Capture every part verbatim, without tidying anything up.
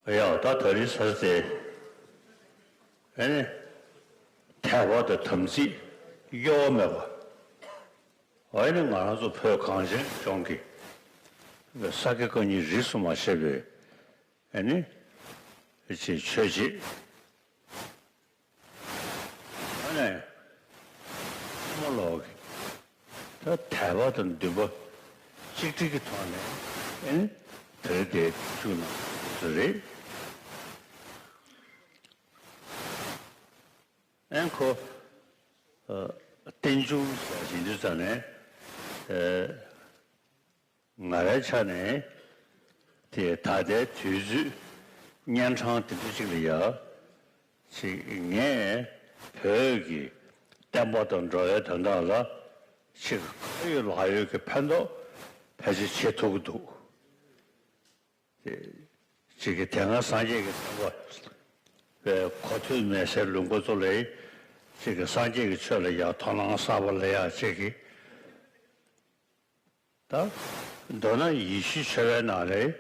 ཡང་ད་ད་རེས་ས་ཆ་དེ་ཨེ་ནི་དད་པ་དང་དམ་ཚིག་གཡོ་བ་མེད་པ། ཨེ་ནི་ང་རང་ཚོ་བོད་གངས་ཅན་གྱི་ལྗོངས་ཀྱི་ས་དགེ་བཀའ་རྙིང་རིས་སུ་མ་ཆད་པའི་ཨེ་ནི་ཅིག་ཆོས་བྱེད། ཨ་ནི་ཐོག་མ་ལོག་གི་ད་དད་པ་དང་འདུན་པ་གཅིག་སྒྲིལ་གྱི་ཐོག་ནས་ཨེ་ནི་དེ་རིང་དེ་བཅུག་གནང་དགོས་ས་རེད། ཨེ་ཁོ་ཨ་རྟེན་འབྱུང་ཟེར་བཞིན་དུས་ཙང་ནས་ཨེ། ང་རའི་ཆ་ནས་དེ་ད་ལྟའི་དུས་ཚོད་གཉན་འཕྲང་དེ་འདྲ་ཅིག་ལ་ཡ་ཅིག་ངས་བོད་ཀྱི་བསྟན་པ་དང་འགྲོ་བའི་དོན་དག་ལ་ཅིག་ཁ་ཡོད་ལག་ཡོད་ཀྱི་ཕན་ཐོགས་ཕལ་ཆེར་བྱེད་ཐུབ་ཀྱི་འདུག་དེ་ཅིག་གི་དེ་སྔ་སངས་རྒྱས་ཀྱི་བསྟན་པ་བའི་གོ་ཐོས་མེད་སའི་ལུང་པ་ཚོ་ལ་ཅིག་གི་སངས་རྒྱས་ཀྱི་ཆོས་ལ་ཡ་དོ་སྣང་གསར་པ་ལ་ཡ་ཅིག་གི་ད་མདོར་ན་ཡེ་ཤུའི་ཆོས་པའི་ནང་ལས་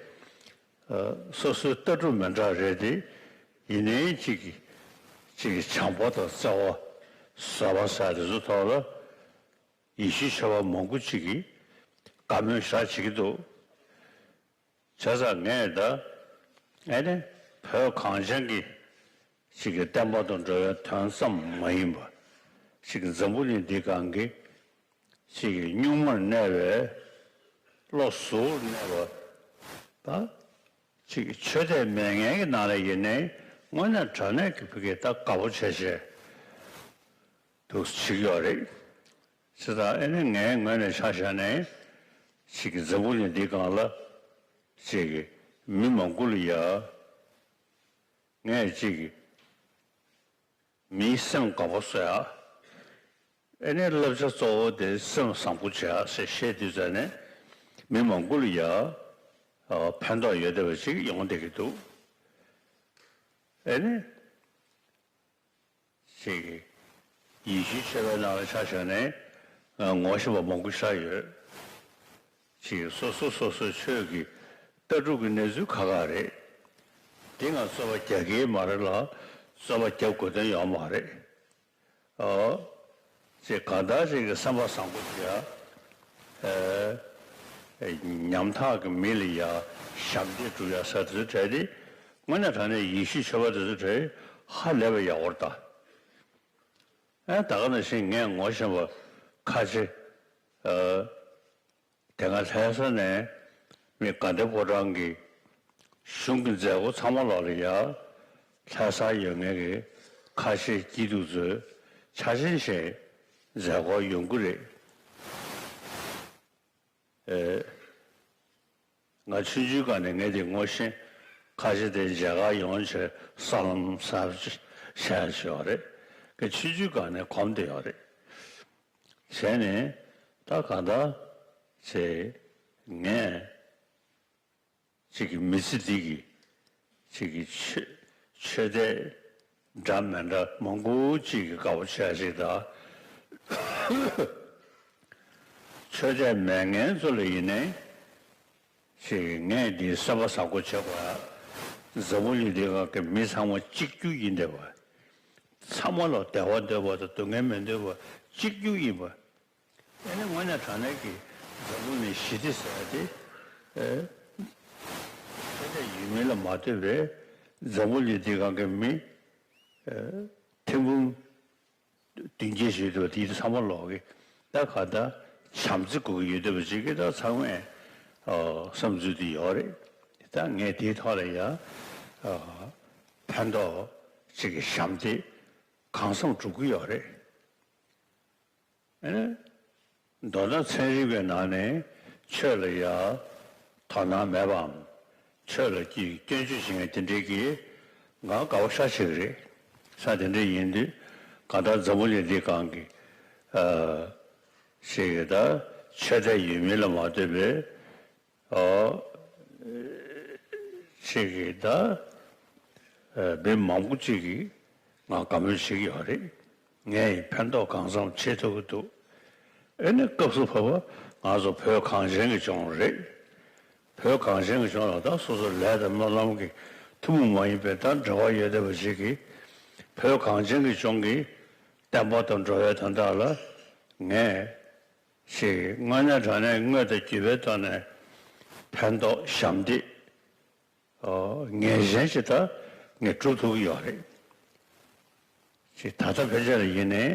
ཨ་སོ་སོའི་ལྟ་གྲུབ་མི་འདྲ་རེད་དེ། ཡིན་ནའི་གཅིག་གིས་གཅིག་གིས་བྱམས་པ་དང་བརྩེ་བ་བཟོད་པ་ཟེར་དེ་ཚོ་ཐོག་ལ་ཡེ་ཤུའི་ཆོས་པ་མང་པོ་གཅིག་གིས་དགའ་མོས་ཞེ་དྲག་བྱེད་ཀྱི་འདུག་བྱས་ཙང་ངས་ད་ཨེ་ནི་བོད་གངས་ཅན་གྱི་གཅིག་གི་བསྟན་པ་དང་འགྲོ་བའི་དོན་ཙམ་མ་ཡིན་པ། གཅིག་གི་འཛམ་བུ་གླིང་འདི་སྒང་གི་གཅིག་གི་གཉུག་མར་གནས་པའི་བློ་གཟུར་གནས་པ་ད་གཅིག་གི་ཆོས་དད་མེད་མཁན་གྱི་ནང་ལ་ཡིན་ནའི་དངོས་གནས་དྲང་གནས་ཀྱི་བོད་ཀྱི་ད་དགའ་པོ་བྱས་བྱས་འདུག་བྱེད་ཀྱི་ཡོད་རེད། བྱས་ཙང་ཨེ་ནི་ངའི་ངོས་ནས་ཆ་བཞག་ནས་གཅིག་གི་འཛམ་བུ་གླིང་འདི་སྒང་ལ་གཅིག་གི་མི་མང་པོ་ལ་ཡ། ངས་གཅིག་གི་མིའི་སེམས་དགའ་པོ་བཟོ་ཡ། ཨེ་ནས་བསླབ་བྱ་གཙོ་བོ་དེ་སེམས་བཟང་པོ་བྱེད་ཡ་ཞེས་བཤད་དུས་ཙ་ནས་མི་མང་པོ་ལ་ཡ་ཕན་ཐོགས་ཡོད་བསྡད་པ་ཞིག་ཡོང་བསྡད་ཀྱི་འདུག་ཨེ་ནས་ཅིག་ཡེ་ཤུའི་ཆོས་པའི་ནང་ལ་ཆ་བཞག་ནས་ངོ་ཤེས་པ་མང་པོ་ཞིག་ཡོད། ཅིག་སོ་སོ་སོ་སོའི་ཆོས་ཀྱི་ལྟ་གྲུབ་ཀྱི་གནས་ཚུལ་ཁག་ཁག་རེད། དེ་ང་རྩོད་པ་རྒྱག་གི་མ་རེད་ལ་རྩོད་པ་རྒྱབ་དགོས་དོན་ཡོད་མ་རེད། ཨོ། ཅེས་གང་ལྟར་ཅིག་གི་བསམ་པ་བཟང་པོ་ཅིག་ཡ། ཉམ་ཐག་གི་མི་ལ་ཡ་ཞབས་འདེགས་སྒྲུབ་ཡ་ས་དེ་ཚོ་གྲས་དེ་དངོས་གནས་དྲང་གནས་ཡེ་ཤུའི་ཆོས་པ་དེ་ཚོ་གྲས་ཧ་ལས་པའི་ཡག་པོ་རེད་ད། ཨེ་ད་ག་ནང་བཞིན་ངས་ངོ་ཤེས་པ་ཁ་ཆེ། ཨ། དེ་སྔ་ལྷ་ས་ནས་མི་དགའ་ལྡན་ཕོ་བྲང་གི་གཞུང་གི་མཛད་སྒོ་ཚང་མ་ལོག་ལ་ཡ། ལྷ་སར་ཡོད་མཁན་གྱི་ཁ་ཤས་སྐྱིད་སྡུག་ཚོས་ཆ་ཤས་ཤིག་མཛད་སྒོར་ཡོང་གི་རེད། ཨེ། ང་ཆུང་ཆུང་སྒང་ནས་ངས་དེ་ངོ་ཤེས། ཁ་ཤས་དེ་མཇལ་ཁ་ཡོང་བྱས་ས་ལམ་ས་བྱས་ཡོད་རེད། ངས་ཆུང་ཆུང་སྒང་ནས་གོམས་བསྡད་ཡོད་རེད། བྱས་ནས་ད་གང་ལྟར་ཚེ་ངས་ཅིག་གི་མི་ཚེ་འདི་གི་ཅིག་གི་ཆོས་ཆོས་དད་འདྲ་མི་འདྲ་མང་པོ་ཅིག་གི་དགའ་པོ་བྱས་ཅིག་དང་། ཆོས་དད་མེད་མཁན་ཚོ་ལ་ཡིན་ནའི་ཅིག་གི་ངས་འདི་སེམས་པ་བཟང་པོ་བྱེད་དགོས་ཡ། འཛམ་བུ་གླིང་འདི་སྒང་གི་མི་ཚང་མ་གཅིག་གྱུར་ཡིན་བསྡད་པ། ཚང་མ་ལ་བདེ་བ་འདོད་པ་དང་སྡུག་བསྔལ་མི་འདོད་པ་གཅིག་གྱུར་ཡིན་པ། ཨེ་ནི་དངོས་གནས་དྲང་གནས་ཀྱི་འཛམ་བུ་གླིང་ཞི་བདེ་ཟེར་ཡ་དེ། ཨེ། ཆོས་དད་ཡོད་མིན་ལ་མ་ལྟོས་པའི་འཛམ་བུ་གླིང་འདི་སྒང་གི་མི། ཨེ། ཐེར་འབུམ་བདུན་བརྒྱད་ཞིག་ཡོད་དུས་དེ་ཚང་མ་ལོག་གི་ད་ག་ད་བྱམས་བརྩེ་དགོས་ཀྱི་ཡོད་བསྡད་པ་ཅིག་གི་ད་ཚང་མས་ཨ་བསམ་ཚུལ་དེ་ཡོད་རེད། ད་ངས་དེའི་ཐོག་ལ་ཡ་ཨ་ཕན་ཐོགས་ཅིག་གི་ཞབས་འདེགས་གང་འཚམ་སྒྲུབ་ཀྱི་ཡོད་རེད། ཨེ། མདོར་ན་ཚན་རིག་པའི་ནང་ནས་ཆོས་ལ་ཡ་དོ་སྣང་མེད་པའམ། ཆོས་ལ་ཀྱི་སྐྱོན་བརྗོད་བྱེད་མཁན་དེ་འདྲའི་གི་ང་དགའ་པོ་ཤ་ཆེ་གི་རེད། ས་དེ་འདྲ་ཡིན་དུས་གང་ལྟར་འཛམ་བུ་གླིང་འདི་སྒང་གི་ཨ་ཞིག་གི་ད་ཆོས་དད་ཡོད་མིན་ལ་མ་ལྟོས་པའི་ཨོ། ཅིག་གིས་ད་ཨ་མི་མང་པོ་ཅིག་གིས་ང་དགའ་མོས་བྱེད་ཀྱི་ཡོད་རེད། ངས་ཡིན་ཕན་ཐོགས་གང་འཚམ་བྱེད་ཐུབ་ཀྱི་འདུག་ཨེ་ནི་སྐབས་སུ་བབ་པ་ང་ཚོ་བོད་གངས་ཅན་གྱི་ལྗོངས་རེད། བོད་གངས་ཅན་གྱི་ལྗོངས་ལ་ད་སོ་སོ་ལས་དང་སྨོན་ལམ་གྱི་ ཐུན་མོང་མ་ཡིན་པའི་ད་འབྲེལ་བ་ཡོད་བསྡད་པ་ཞིག་གིས། བོད་གངས་ཅན་གྱི་ལྗོངས་ཀྱི་བསྟན་པ་དང་འགྲོ་བའི་དོན་དག་ལ་ངས་ཞིག་དངོས་གནས་དྲང་གནས་དངོས་དང་བརྒྱུད་པའི་ཐོག་ནས་ཕན་ཐོགས་ཞབས་འདེགས་ངེས་ཅན་ཞིག་ད་ངས་སྒྲུབ་ཐུབ་ཀྱི་ཡོད་རེད། ཅིག་ད་ལྟ་ཕལ་ཆེར་ཡིན་ནའི།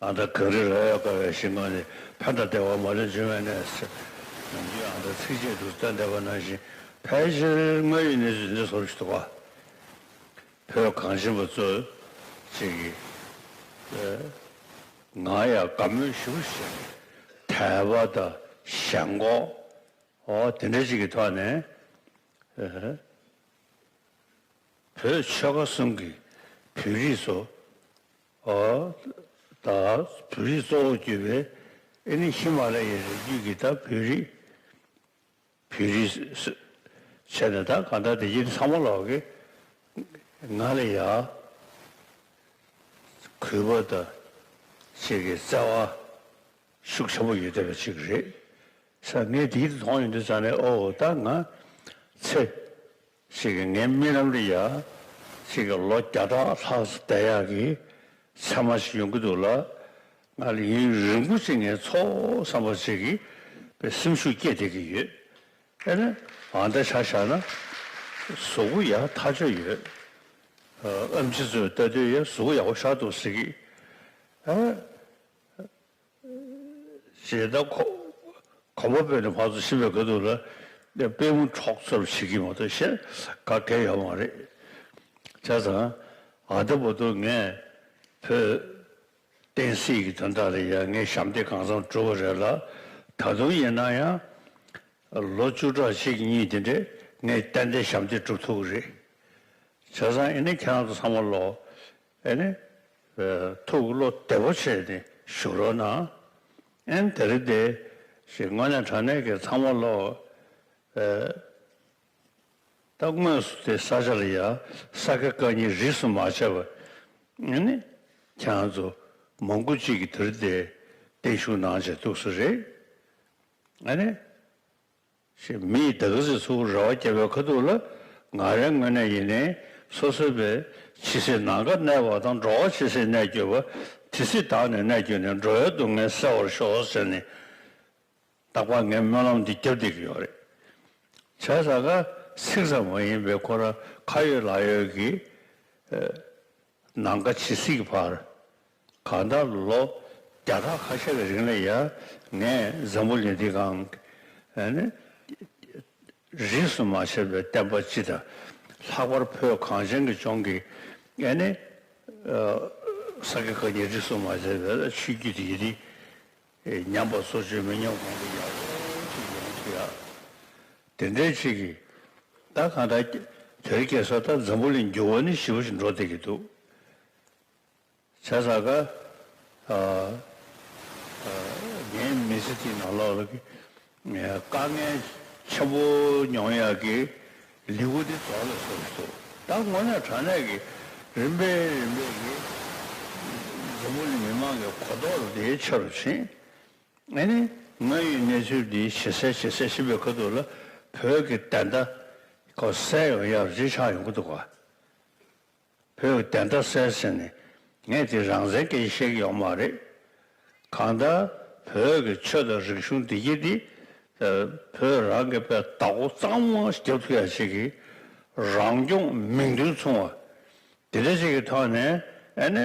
ཨ་ད་གངས་རི་ར་ཡོད་དཀའ་བའི་ཞིང་ཁམས་ནས། ཕན་དང་བདེ་བ་མ་ལུས་འབྱུང་བའི་གནས་ཟེར། ནམ་རྒྱུན་ཨ་ད་ཚིགས་བཅད་དུ་བསྟན་བསྡད་པ་ནང་བཞིན། ཕལ་ཆེར་དངོས་ཡོད་གནས་ཚུལ་འདི་བཟོ་ཞིག་འདུག་ག་བོད་གངས་ཅན་པ་ཚོ་ཅིག་གིས་ང་ཡང་དགའ་མོས་ཞེ་པོ་ཞིག་དད་པ་དང་ཞེན་ཁོག་འོ་དེ་འདྲ་ཅིག་གི་ཐོག་ནས། ཨ། བོད་ཆོལ་ཁ་གསུམ་གྱི་བོད་རིགས་ཚོ། ཨོ། ད་བོད་རིགས་གཙོ་བོར་གྱུར་པའི་ཨེ་ནི་ཧི་མ་ལ་ཡའི་རི་རྒྱུད་ཀྱི་ད་བོད་རིགས། བོད་རིགས་སུ་བྱས་ནས། ད་གང་ལྟར་དེ་གྱིས་ཚང་མ་ལོག་གི་ང་ལ་ཡ་གུས་པ་དང་ཅིག་གི་བརྩེ་བ་ཤུགས་ཆེན་པོ་ཡོད་བསྡད་པ་ཅིག་རེད། ས་ངས་དེའི་མཐོང་ཡོང་དུས་ཙང་ནས། ཨོ་ད་ང་ཚེ་ཞིག་གི་ངའི་རྨི་ལམ་ལ་ཡ་ཞིག་གི་ལོ་བརྒྱ་ཕྲག་ལྷག་ཙམ་བསྡད་ཡག་གི་མཚན་མ་ཞིག་ཡོང་གི་འདུག་ལ། ང་ལ་ཡུན་རིང་པོ་ཞིག་ངས་འཚོ་བསམ་པ་ཞིག་གི་པའི་སེམས་ཤུགས་སྐྱེ་བསྡད་ཀྱི་ཡོད། ཨེ་ནས་ཨ་འདྲ་ཆ་བཞག་ན་གཟུགས་པོ་ཡག་ཐག་ཆོད་ཡོད། ཨ་ཨེམ་ཆི་ཚོས་ལྟ་དུས་ཡ་གཟུགས་པོ་ཡག་པོ་ཞེ་དྲག་འདུག་ཟེར་གི། ཨ། ཞེས་ད་ཁོ་གོམ་པ་སྤོས་ནས་ཕར་ཚུར་ཕྱིན་པའི་ཁ་ཐུག་ལ་པུས་མོ་འཁྲོག་ཚོར་བྱེད་ཀྱི་མ་གཏོགས་གཞན་ག་གེ་ཡོད་མ་རེད། བྱས་ཙང་ཨ་ད་བར་དུ་ངས་བོད་བསྟན་སྲིད་ཀྱི་དོན་དག་ལ་ཡང་ངས་ཞབས་འདེགས་གང་འཚམ་བསྒྲུབས་པ་རེད་ལ། ད་དུང་ཡིན་ན་ཡང་ལོ་བཅུ་ཕྲག་གཅིག་གཉིས་དེ་འདྲས་ངས་ཏན་ཏན་ཞབས་འདེགས་སྒྲུབ་ཐུབ་ཀྱི་རེད། བྱས་ཙང་ཨེ་ནས་ཁྱེད་རང་ཚོ་ཚང་མ་ལོ། ཨེ་ནས། ཨ། ཐུགས་བློ་བདེ་པོ་བྱས་ནས་བཞུགས་རོགས་གནང་། ཨེ་ནས་དེ་རིང་དེ་ཞིག་དངོས་གནས་དྲང་གནས་ཀྱི་ཚང་མ་ལོ། ཨ། ད་དངོས་སུ་དེ་ས་ཆ་ལ་ཡ་ས་དགེ་བཀའ་རྙིང་རིས་སུ་མ་ཆད་པ། ཨེ་ནས་ཁྱེད་རང་ཚོ་མང་པོ་ཅིག་གིས་དེ་རིང་དེ་བརྟན་བཞུགས་གནང་བྱས་འདུག་སེ་རེད། ཨེ་ནས། ཞེས་མི་ཡིས་ད་ག་ཚོད་ཚུར་རེ་བ་བརྒྱབ་པའི་ཁ་ཐུག་ལ། ང་རའི་ངོས་ནས་ཡིན་ནའི་སོ་སོའི་པའི་ཇི་སྲིད་ནམ་མཁའ་གནས་པ་དང་། འགྲོ་བ་ཇི་སྲིད་གནས་གྱུར་པ། དེ་སྲིད་བདག་ནི་གནས་གྱུར་ནས། འགྲོ་བའི་སྡུག་བསྔལ་སེལ་བར་ཤོག་ཟེར་ནས། རྟག་པར་ངས་སྨོན་ལམ་འདི་བརྒྱབ་བསྡད་ཀྱི་ཡོད་རེད། བྱས་ཙང་ཀ་ཚིག་ཙམ་མ་ཡིན་པའི་ཁོ་རང་ཁ་ཡོད་ལག་ཡོད་ཀྱི། ཨ། ནམ་མཁའ་ཇི་སྲིད་ཀྱི་བར། གང་ལྟར་ལོ་བརྒྱ་ཕྲག་ཁ་ཤས་ཀྱི་རིང་ལ་ཡ་ངས་འཛམ་བུ་གླིང་འདི་སྒང་ཨ་ནི་རིས་སུ་མ་ཆད་པའི་བསྟན་པ་སྤྱི་དང་། ལྷག་པར་བོད་གངས་ཅན་གྱི་ལྗོངས་ཀྱི་ཨ་ནི་ས་དགེ་བཀའ་རྙིང་རིས་སུ་མ་ཆད་པའི་ཆོས་བརྒྱུད་དེ་ཡི་རིགས་ཉམས་པ་སོར་ཆུད་མི་ཉམས་གོང་དུ་ཡག་པོ་ཅིག་ཡོང་ཐུབ་ཡ། དེ་འདྲའི་ཅིག་གིས་ད་གང་ལྟར་དེ་རིང་ཁ་སང་ད་འཛམ་བུ་གླིང་འགྱུར་བ་ནི་ཞེ་པོ་ཞིག་འགྲོ་བསྡད་ཀྱི་འདུག། བྱས་ཙང་ཀ་ཨ། ཨ། ངའི་མི་ཚེ་འདིའི་ནང་ལོགས་ལ་གི་དཀའ་ངལ་ཆེན་པོ་མྱོང་ཡག་གི་ལེའུ་འདི་རྫོགས་ལ་སོང་འདུག། ད་དངོས་གནས་དྲང་གནས་ཀྱི་རིམ་པས་རིམ་པས་ཀྱི་འཛམ་བུ་གླིང་མི་མང་གི་གོ་རྟོགས་དེ་ཆེ་རུ་ཕྱིན། ཨ་ནི་དངོས་ཡོད་གནས་ཚུལ་འདི་ཇེ་གསལ་ཇེ་གསལ་ཕྱིན་པའི་ཁ་ཐུག་ལ། བོད་ཀྱི་བདེན་མཐའ་ཁོ་གསལ་ཡོང་ཡག་ཅིག་ཆགས་ཡོང་གི་འདུག་ག། བོད་ཀྱི་བདེན་མཐའ་གསལ་ཟེར་ནས་ངས་དེ་རང་བཙན་སྐད་ཆ་བཤད་ཀྱི་ཡོད་མ་རེད། གང་ལྟར་བོད་ཀྱི་ཆོས་དང་རིག་གཞུང་འདི་གྱད་དེ་བོད་རང་གི་པའི་བདག་པོ་གཙང་མ་རྒྱབ་ཐུབ་ཡག་ཅིག་གི་རང་སྐྱོང་མིང་དོན་མཚུངས་པ་དེ་འདྲ་ཅིག་གི་ཐོག་ནས། ཨ་ནི་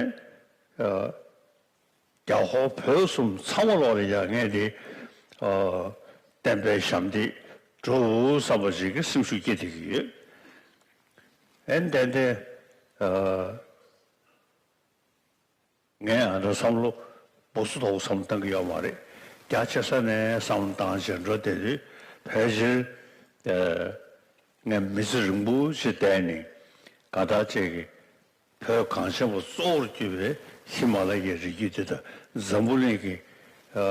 རྒྱ་ཧོར་བོད་གསུམ་ཚང་མ་ལོག་ལ་ཡ་ངས་དེ་ཨ་བསྟན་པའི་ཞབས་འདེགས་སྒྲུབ་བསམ་པ་ཞིག་གི་སེམས་ཤུགས་སྐྱེ་བསྡད་ཀྱི་ཡོད། ཨེ་ནས་ཏན་ཏན་ཨ་ངས་ཨ་འདྲ་བསམ་བློ་སྦུག་སུ་དོག་བསམ་བློ་བཏང་གི་ཡོད་མ་རེད། རྒྱ་ཆེ་ས་ནས་བསམ་བློ་བཏང་བྱས་འགྲོ་བསྡད་དུས། ཕལ་ཆེར་ཨ་ངས་མི་ཚེ་རིང་པོ་ཞིག་བསྡད་ནས་གང་ལྟར་ཅིག་གི་བོད་གངས་ཅན་པ་གཙོ་བོར་གྱུར་པའི་ཧི་མ་ལ་ཡའི་རི་རྒྱུད་དེ་དང་། འཛམ་བུ་གླིང་གི་ཨ་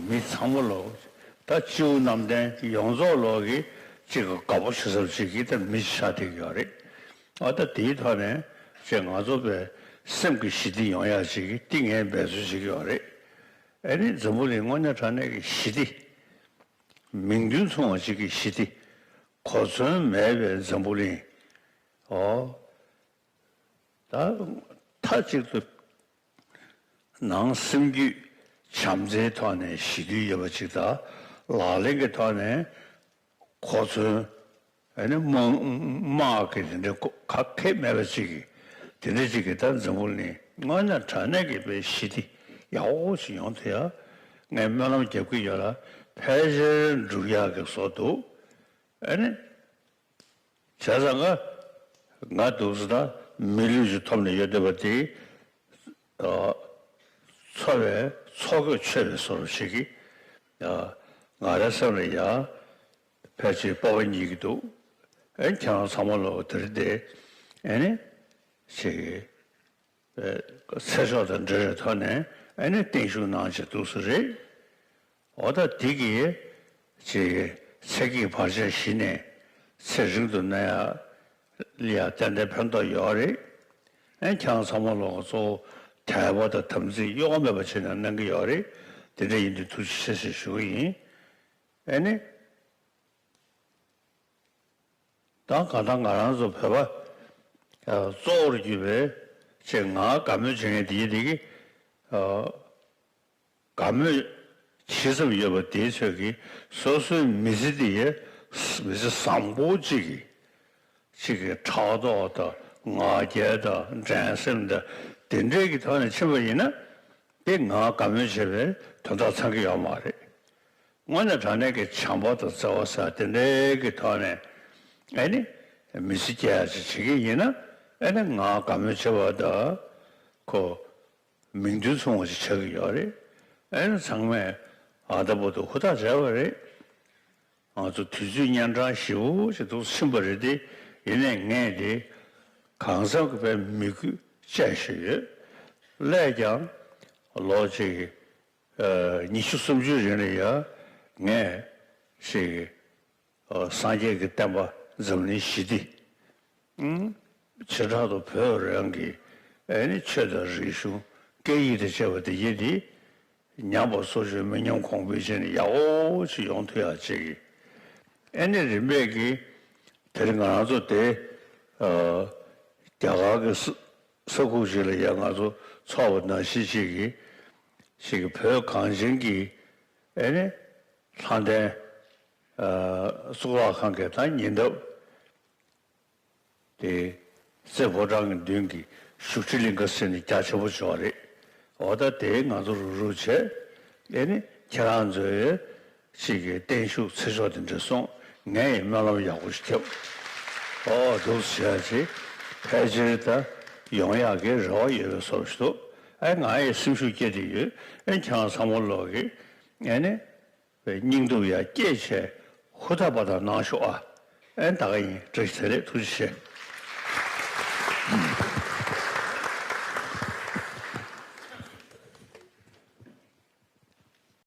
མི་ཚང་མ་ལོག། ད་སྤྱི་བོ་གནམ་བསྟན་ཡོངས་རྫོགས་ལོག་གི་ཅིག་གི་དགའ་པོ་བྱེད་ས་ཅིག་གི་ད་མི་ཆགས་བསྡད་ཀྱི་ཡོད་རེད། ཨ་ད་དེའི་ཐོག་ནས་ཅིག་ང་ཚོ་པའི་སེམས་ཀྱི་ཞི་བདེ་ཡོང་ཡག་ཅིག་གི་འདི་ངས་འབད་རྩོལ་བྱེད་ཀྱི་ཡོད་རེད། ཨ་ནི་འཛམ་བུ་གླིང་དངོས་གནས་དྲང་གནས་ཀྱི་ཞི་བདེ། མིང་དོན་མཚུངས་པ་ཅིག་གི་ཞི་བདེ་ གོ་མཚོན་མེད་པའི་འཛམ་བུ་གླིང་། ཨོ། ད་མཐའ་གཅིག་ཏུ་ནང་སེམས་རྒྱུད་བྱམས་བརྩེའི་ཐོག་ནས་ཞི་དུལ་ཡོད་པ་ཅིག་དང་། ལག་ལེན་གྱི་ཐོག་ནས་གོ་མཚོན། ཨ་ནི་དམག་དམག་གི་དེ་འདྲའི་གོ་ཁ་ཁེ་མེད་པ་ཅིག་གི་དེ་འདྲ་ཅིག་གི་ད་འཛམ་བུ་གླིང་དངོས་གནས་དྲང་གནས་ཀྱི་དཔེ་ཞི་བདེ་ཡག་པོ་ཞིག་ཡོང་ཐུབ་ཡ་ངས་སྨོན་ལམ་རྒྱབ་ཀྱི་ཡོད་ལ། ཕལ་ཆེར་འགྲུབ་ཡག་གི་བཟོ་འདུག་ཨ་ནི། བྱས་ཙང་ང་ང་འདུག་ཟེར་ན་མི་ལུས་ཀྱི་ཐོབ་ནས་ཡོད་བསྡད་པ་དེ། ཨ། འཚོ་བའི་འཚོ་གོས་ཆོད་པའི་བཟོ་འདྲ་ཞིག་གིས། ཨ། ང་རའི་སེམས་ལ་ཡ་ཕལ་ཆེར་སྤོབས་པ་རྙེད་ཀྱི་འདུག་ཨེ། ཁྱེད་རང་ཚང་མ་ལོ་དེར་བསྡད། ཨེ་ནི། ཞིག་ཚེ་སྲོག་དང་འབྲེལ་བའི་ཐོག་ནས་ཨ་ནི་བརྟན་བཞུགས་གནང་བྱས་འདུག་སེ་རེད། འོ་ད་འདི་གིས་ཅིག་ཚེ་གཅིག་བར་ཆད་ཞི་ནས་ཚེ་རིང་དུ་གནས་ཡ་ལ་ཡ་ཏན་ཏན་ཕན་ཐོགས་ཡོད་རེད། ཨ་ནི་ཁྱེད་རང་ཚང་མ་ལོག་གཙོ་བོ་དད་པ་དང་དམ་ཚིག་གཡོ་བ་མེད་པ་བྱས་ནས་གནང་གི་ཡོད་རེད། དེ་འདྲ་ཡིན་དུས་ཐུགས་རྗེ་ཆེ་ཞེས་ཞུ་གི་ཡིན། ཨ་ནི། ད་གང་ལྟར་ང་རང་ཚོ་བོད་པ་གཙོ་བོར་གྱུར་པའི་ཅིག་ང་དགའ་མོས་བྱེད་མཁན་དེ་ཡིན་དེ་གི། དགའ་མོས་ཇི་ཙམ་ཡོད་པ་དེའི་ཚོད་ཀྱིས་སོ་སོའི་མི་ཚེ་འདི་ཡི་མི་ཚེ་བཟང་པོ་ཅིག་གི་ཅིག་གི་ཕྲག་དོག་དང་ང་རྒྱལ་དང་འགྲན་སེམས་དང་དེ་འདྲའི་གི་ཐོག་ནས་ཕྱིན་པ་ཡིན་ན། དེ་ང་དགའ་མོས་བྱེད་པའི་དོན་དག་ཚང་གི་ཡོད་མ་རེད། དངོས་གནས་དྲང་གནས་ཀྱི་བྱམས་པ་དང་བརྩེ་བ་ཟེར་དེ་འདྲའི་གི་ཐོག་ནས་ཨེ་ནི་མི་ཚེ་སྐྱེལ་ཡ་ཅིག་བྱེད་ཀྱི་ཡིན་ན། ཨེ་ནི་ང་དགའ་མོས་བྱེད་པ་དང་ཁོ་མིང་དོན་མཚུངས་པ་ཅིག་ཆགས་ཀྱི་ཡོད་རེད། ཨེ་ནི་ཚང་མས་ཨ་ད་བར་དུ་ཧུར་ཐག་བྱས་པ་རེད། ང་ཚོ་དུས་ཚོད་གཉན་འཕྲང་ཞེ་པོ་ཅིག་འདུག་ཕྱིན་པ་རེད་དེ། ཡིན་ནའི་ངས་དེ་གང་འཚམ་གྱི་དཔེ་མི་རྒྱུད་བཅད་བཞིན་ཡོད། སླད་ཀྱང་ལོ་གཅིག་ཉི་ཤུ་སུམ་ཅུའི་རིང་ལ་ཡ་ངས་ཅིག་སངས་རྒྱས་ཀྱི་བསྟན་པ་འཛམ་གླིང་ཞི་བདེ། བྱེ་བྲག་ཏུ་བོད་རང་གི་ཨེ་ནི་ཆོས་དང་རིག་གཞུང་སྐད་ཡིག་དང་བཅས་པ་དེ་ཡིན་དེ། ཉམས་པ་སོར་ཆུད་མི་ཉམས་གོང་འཕེལ་བྱས་ནས་ཡག་པོ་ཞིག་ཡོང་ཐུབ་ཡག་ཅིག་གི། ཨེ་ནི་རིམ་པས་ཀྱི་དེར་ང་རང་ཚོ་དེ་རྒྱ་གར་གྱི་ས་ས་ཁུག་ཅིག་ལ་ཡ་ང་ཚོ་འཚོགས་པ་ནང་བཞིན་ཅིག་གི་ཅིག་གི་བོད་གངས་ཅན་གྱི་ཨེ་ནི་ལྷ་ལྡན་གཙུག་ལག་ཁང་གི་ད་ཉེ་འདབས། དེ་རྩེ་ཕོ་བྲང་གི་མདུན་གྱི་བཞུགས་ཁྲི་གླིང་ག་ཟེར་ནས་རྒྱ་ཆེན་པོ་བྱས་པ་རེད། འོ་ད་དེ་ང་ཚོ་རུག་རུག་བྱས། ཨེ་ནི་ཁྱེད་རང་ཚོའི་ཅིག་གི་བརྟན་བཞུགས་ཚེ་སྲོག་དེ་འདྲ་སོང་། ངས་ཡང་སྨོན་ལམ་ཡག་པོ་ཞིག་རྒྱབ། ཨོ་འདུག་སེ་བྱས་ཅིག་ཕལ་ཆེར་ད་ཡོང་ཡག་གི་རེ་བ་ཡོད་པའི་བཟོ་ཞིག་འདུག་ཨེ་ང་ཡི་སེམས་ཤུགས་སྐྱེད་དེ་ཡོད། ཨེ་ཁྱེད་རང་ཚང་མ་ལོག་གི་ཨེ་ནི། སྙིང་སྟོབས་ཡར་སྐྱེད་བྱས་ཧུར་ཐག་པ་དང་གནང་ཤོག་ཨ། ཨེ་ད་ག་ཡིན། བཀྲ་ཤིས་བདེ་ལེགས། ཐུགས་རྗེ་ཆེ།